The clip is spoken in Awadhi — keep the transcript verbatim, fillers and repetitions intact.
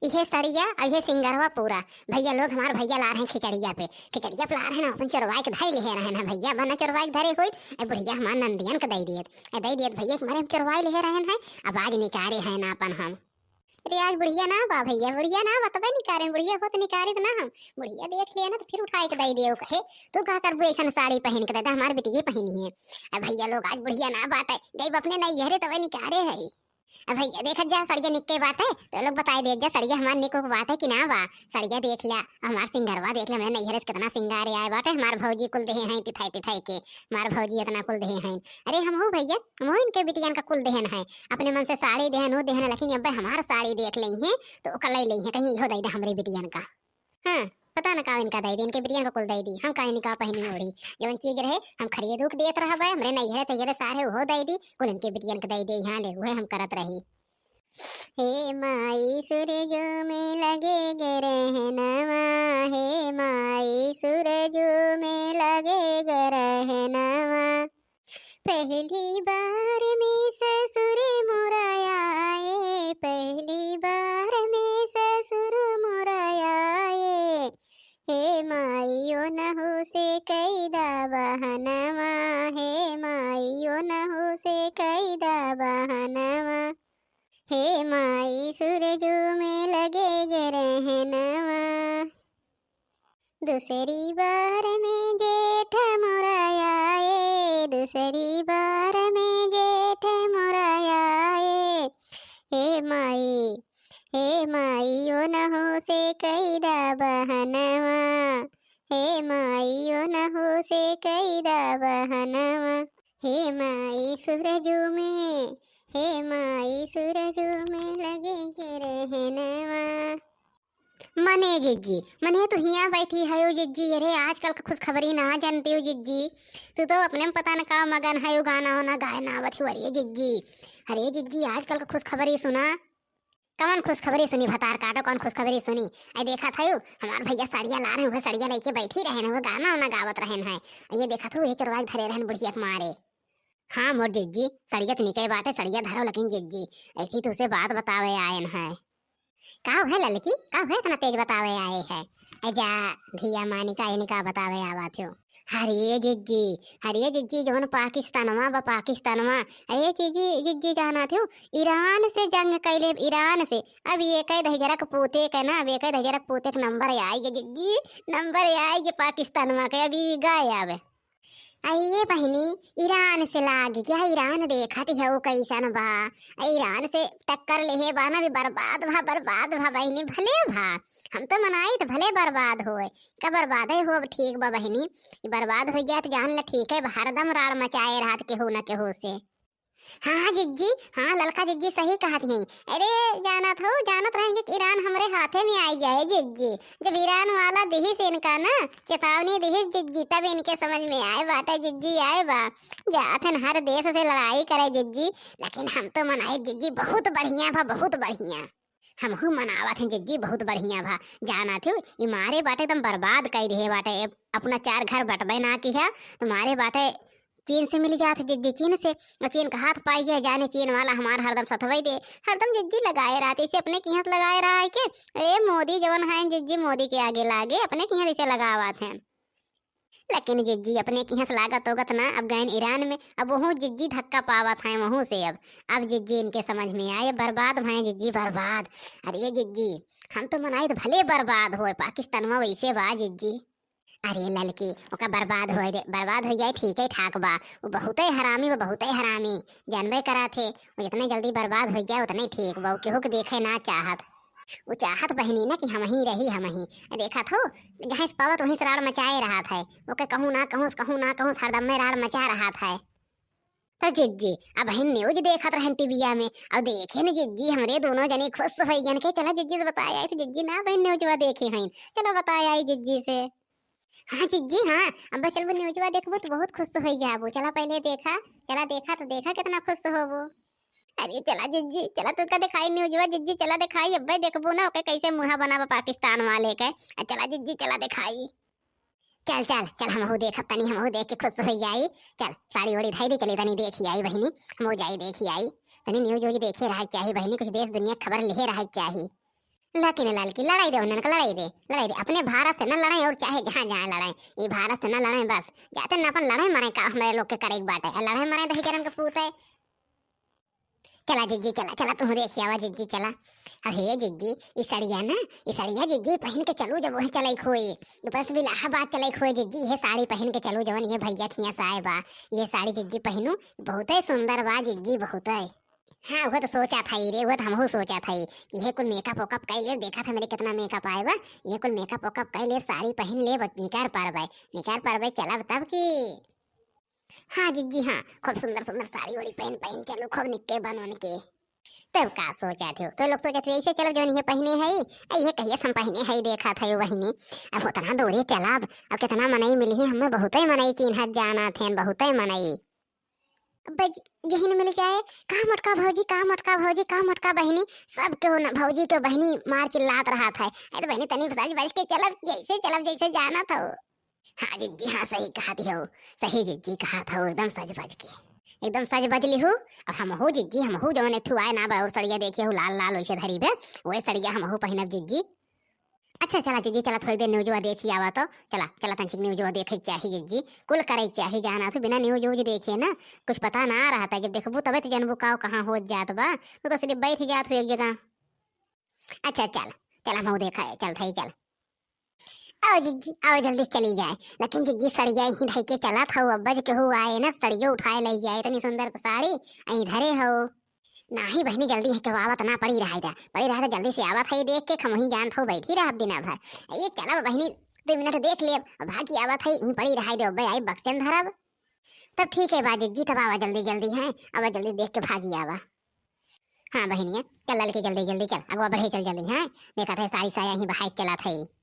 इहे सड़िया और इहे सिंगरवा पूरा। भैया लोग, हमार भैया ला रहे हैं खिचड़िया पे, खिचड़िया पे ला रहे हैं ना, अपन चोरवाए के धई लिहे रहे हैं भैया, बना चोरवाए के धरे होई। ए बुढ़िया हमार नंदियन के दई दियत, ए दई दियत भैया, हमारे हम चोरवाए लिहे रहे हैं, अब आज निकारे हैं ना अपन हम। अरे आज बुढ़िया ना बा भैया, बुढ़िया ना बा, तबे निकारे, बुढ़िया होत निकारे तो ना हम, बुढ़िया देख लिया ना तो फिर उठाए के दई दियो, कहे तू का करबू ऐसन साड़ी पहन के, दादा हमार बिटिये पहनी है। अब भैया लोग आज बुढ़िया ना बाटे, गई अपने नैहरे तबे निकारे है। अब भैया देखत जा सड़िया निक्के बाटे, तो लोग बताए दे जा सड़िया हमार निको बाटे कि ना बा। सड़िया देख लिया, हमार सिंगरवा देख लिया, हमरे नैहरे से कितना सिंगारे आए बाटे, हमार भौजी कुल देहे हैं तिथाई तिथाई के, हमार भौजी इतना कुल देहे हैं। अरे हम हो भैया, हम हो इनके बिटियन का कुल देहन है, अपने मन से साड़ी देहन हो देहन, लेकिन अब हमार साड़ी देख लेई हैं तो ओकर ले लेई हैं, कहीं इहो दे दे हमरे बिटियन का। हाँ, पता न का इनका दे दी, इनके बिटियन का कुल दे दी, हम का इनका पहनी ओढ़ी, जवन चीज रहे हम खरीदू के देत रहबे, हमरे नैहरे तैहरे सारे उहो दे दी, कुल इनके बिटियन के दे दे, यहाँ ले उहे हम करत रही। हे माई सूरजो में लगे गे रहनवा, हे माई सूरजो में लगे गे रहनवा। पहली बार में ससुर मोरा आए, पहली बार में ससुर मोरा आए। हे माई ओनहु से कई दा बहनवा, हे माई ओनहु से कई दा बहनवा। हे माई सूरजो में लगे गे रहनवा। दूसरी बार में जेठ मोरा आए, दूसरी बार में जेठ मोरा आए। हे माई, हे माई ओनहु से कई दा बहनवा, हे माई ओनहु से कई दा बहनवा। हे माई सूरजो में, हे माई सूरजो में लगे गे रहनवा। मने जिज्जी, मने तू हियाँ बैठी हयो जिज्जी, अरे आजकल का खुशखबरी ना जानती हो जिज्जी, तू तो अपने में पता न का मगन हयो, गाना वाना गाए ना आवत हो। अरे जिज्जी, अरे जिज्जी, आजकल का खुशखबरी सुना। कवन खुशखबरी सुनी भतार काटो, कौन खुशखबरी सुनी? ऐ देखा था यू, हमार भैया सड़िया ला रहे हैं, सड़िया लेके बैठी रहे हैं, गाना वाना गावत रहे हैं। ये देखा था ये चोरवा के धरे रहन बुढ़िया के मारे। हाँ मोर जिज्जी, सड़िया तो निकले बाटे, सड़िया धरो, लेकिन जिज्जी, ऐसी तुझसे बात बतावे आयन है। का है ललकी, का है इतना तेज बतावे आए है? ए जा, धिया मानी का इनका बतावे आवा थियो। हरे जिज्जी, हरे जिज्जी, जवन पाकिस्तानवा बा, पाकिस्तानवा। अरे जिज्जी, जिज्जी जाना थियो, ईरान से जंग कैले, ईरान से। अब ये कह दहिजरक पोते के ना, अब ये कह दहिजरक पोते के नंबर आएगी जिज्जी, नंबर आएगी पाकिस्तानवा के, अभी गए अब। अये बहिनी, ईरान से लाग गया, ईरान देखत हौ कैसन बा। ईरान से टक्कर लेहे बा ना, अभी बर्बाद भा, बर्बाद भा बहिनी, भले भा। हम तो मनाई त भले बर्बाद होए, का बर्बाद है हो, अब ठीक बा बहिनी, ई बर्बाद हो जाए त जान ल ठीक है, हरदम राड़ मचाए रहत केहू न केहू से। हाँ जिज्जी, हाँ ललका जिज्जी सही कहत हैं। अरे जानत हो, जानत रहेंगे कि ईरान हमरे हाथे में आई जाए जिज्जी। जब ईरान वाला दिहिस इनका ना चेतावनी दिहिस जिज्जी, तब इनके समझ में आए बाटे जिज्जी, आए बा। जात हन हर देश से लड़ाई करे जिज्जी, लेकिन हम तो मनाए जिज्जी, बहुत बढ़िया बा, बहुत बढ़िया। हमहू मनावत हैं जिज्जी, बहुत बढ़िया भा। जानत हो, ई मारे बाटे एकदम बर्बाद कई दिहे बाटे। ए, अपना चार घर बटबे ना किहा, तो मारे बाटे चीन से मिल जात जिज्जी, चीन से। और चीन का हाथ पाई है, जाने चीन वाला हमार हरदम सथवई दे, हरदम जिज्जी लगाए रहत, इसे अपने किहाँ से लगाए रहा है के। ए मोदी जवन हैं जिज्जी, मोदी के आगे लागे, अपने किहाँ से लगावत हैं। लेकिन जिज्जी अपने किहाँ से लागत होगत ना, अब गयन ईरान में, अब वहू जिज्जी धक्का पावत हैं वहू से। अब, अब जिज्जी इनके समझ में आए, बर्बाद भए जिज्जी, बर्बाद। अरे जिज्जी, हम तो मनाई त भले बर्बाद होए, पाकिस्तानवा वैसे बा जिज्जी। अरे ललकी, ओका बर्बाद होए दे, बर्बाद हो जाए, ठीक है ठाक बा। वो बहुते हरामी, वो बहुते हरामी, जानबे करा थे। वो जितने जल्दी बर्बाद हो जाए उतने ठीक बा, वो केहू के देखे ना चाहत। वो चाहत बहिनी ना कि हम ही रही, हम ही। देखत हो, जहाँ से पावत वहीं से राड़ मचाए रहत है। ओके कहूँ ना कहूँ से, कहूँ ना कहूँ से हरदम में राड़ मचा रहत है। तो जिज्जी, अब हम न्यूज देखत रहन टीविया में, और देखे न जिज्जी, हमरे दोनों जने खुश हो गन के, चला जिज्जी से बताए आई, तो जिज्जी ना बहन न्यूजवा देखे हैं, चला बताए आई जिज्जी से। हाँ जिज्जी, हाँ, अब चलबो न्यूजवा देखबो तो बहुत खुश हो जाबो। चला पहले देखा, चला देखा तो देखा कितना खुश होबो। अरे चला जिज्जी, चला तुमका दिखाई न्यूजवा जिज्जी, चला दिखाई, अब्बे देखबो ना ओके कैसे मुँहा बनाबा पाकिस्तान वाले के। आ चला जिज्जी, चला दिखाई। चल चल चल, हमहू देखब तनी, हमहू देख के खुश हो जाई। चल साड़ी ओड़ी धई दे, चली तनी देखी आई बहिनी, हमहू जाई देखी आई। तनी न्यूज व्यूज देखे रहे के चाही बहिनी, कुछ देश दुनिया के खबर लिहे रहे के चाही। लड़की ने लड़की लड़ाई दे, उन्हन का लड़ाई दे, लड़ाई दे। अपने भारत से न लड़ाई और चाहे जहाँ जाए लड़ाई, ई भारत से न लड़ाई बस। जाते न अपन लड़ाई मरे का हमरे लोग के करे के बाटे, लड़ाई मरे दही करन के पूत है। चला जिज्जी चला, चला तू देखी आवा जिज्जी चला। अब हे जिज्जी, ई सड़िया ना, ई सड़िया जिज्जी पहिन के चलू जब वही चलाई खोई, ऊपर से भी इलाहाबाद चलाई खोई जिज्जी, ये साड़ी पहिन के चलू जवन ये भैया खिया साए बा, ये साड़ी जिज्जी पहिनू, बहुत ही सुंदर बा जिज्जी, बहुत ही। हाँ, वो तो सोचा था ही रे, वो तो हमहू सोचा था ही कि ये कुल मेकअप वेकअप कर ले, देखा था मेरे कितना मेकअप आए बा, ये कुल मेकअप वेकअप कर ले, साड़ी पहन ले, बस निकर परबे, निकर परबे चलब तब की। हाँ जिज्जी हाँ, खूब सुंदर सुंदर साड़ी ओड़ी पहन पहन चलो, खूब निक्के बन उन के। तब का सोचा थे तो लोग, सोचा थे ऐसे चलब जौन ये पहने है, आ ये कहिए हम पहने है देखा था बहिनी। अब उतना दूरे चलब, अब कितना मनई मिली है, हमें बहुत ही मनई चिन्हत जाना थे, बहुत ही मनई। बज-, यही न मिल जाए, का मोटका भौजी, का मोटका भौजी, का मोटका बहिनी, सब केहू न भौजी के बहिनी मार चिल्लात रहत है। अरे तो बहिनी तनी सज बज के चलब, जैसे चलब जैसे जानत हो। हाँ जिज्जी, हाँ सही कहत हो, सही जिज्जी कहत हो, एकदम सज बज के, एकदम सज बज लिहू। अब हमहू जिज्जी, हमहू जवन एक ठू आए ना बा और सड़िया देखिए हो लाल लाल वैसे धरी बे, वही सड़िया हमहू पहिनब जिज्जी। अच्छा चला जिज्जी, चला थोड़ी देर न्यूजवा देखी आवा तो, चला चला तंचिक न्यूजवा देखे के चाही जिज्जी, कुल करे के चाही, जाना तो बिना न्यूज व्यूज देखे ना कुछ पता ना रहता, जब देखबू तबे तो जानबू का कहाँ हो जात बा, तू तो सिर्फ बैठ जात हो एक जगह। अच्छा चल, चल हम देखा है, चल थई चल। आओ जिज्जी, आओ जल्दी से चली जाए, लेकिन जिज्जी सड़िया ही धई के चला था, अब बज के हो आए ना सड़िया उठाए ले जाए, इतनी सुंदर साड़ी अहीं धरे हो। नाही बहिनी, जल्दी है, केहू आवत ना, पड़ी रहा था, पड़ी रहा था, जल्दी से आवत है, देख के हम वहीं जानत हो, बैठी रहब दिना भर। ये चलब बहिनी, दो मिनट देख लेब, अब भागी आवत है, यहीं पड़ी रहा दे, अब्बे आई बक्से में धरब। तब ठीक है बा जिज्जी, तब आवा जल्दी जल्दी है, आवा जल्दी देख के भागी आवा। हाँ बहिनिया, चल ललकी जल्दी जल्दी चल, अगवा बढ़े चल जल्दी है, देखत है साड़ी साया ही बहाई चलत है।